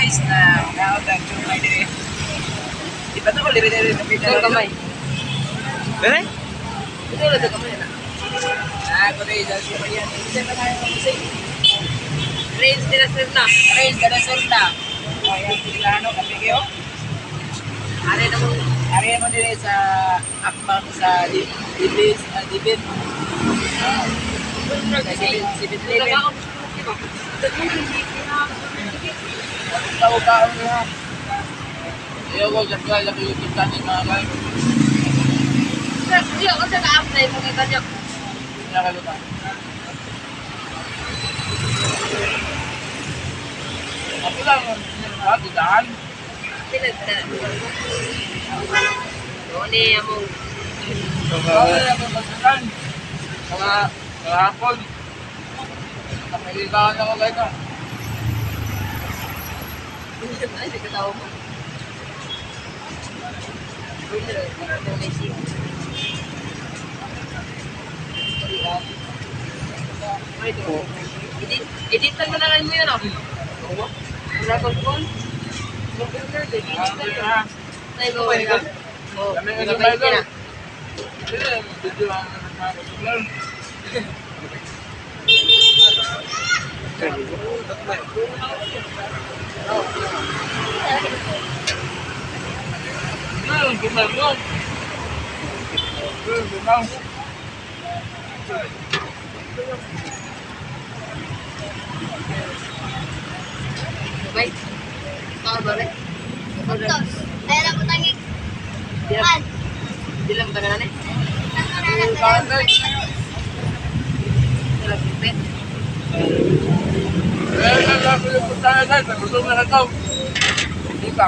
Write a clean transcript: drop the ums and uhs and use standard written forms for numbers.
Guys na naot ang chumay dire. Di pa to ko dire dire sa Ito kamay. Eh? Ito lang kamay na. Ah, ko dire sa chumay yan. Hindi pa tayo mag-usay. Range nila sir na. Rail kada sur na. Ayan, Pilano, kape kayo. Are na mong Ari mo dire sa akbang sa Dibis, Dibit. Sa Sibit, Sibit Living. Tao-tao niya. Ayaw ko, subscribe sa YouTube channel, mga guys. Iya, unsa ka apply mo kay kanya? Nakalimutan. Ako lang, ha, daan. Tinagta. Ni among Ako lang ang magsasan. Mga hapon. Nakalimutan ako guys, ah. Ay, di katawa mo. Edit, editan mo na lang mo yun, oh. Wala kang phone. Computer, edit na. Ay, mo, wala. Oh, Kami nga nabait ka na. Hindi, video ang mga kasulan. Gumawa. Gumawa. Bye. Tao ba rin? Tapos, kaya lang ko tangik. Di lang, Pan. di lang tanan eh. Tangan na lang. Di lang pipet. Eh, nagkakulipot tayo guys. Nagutom na ako. Hindi pa.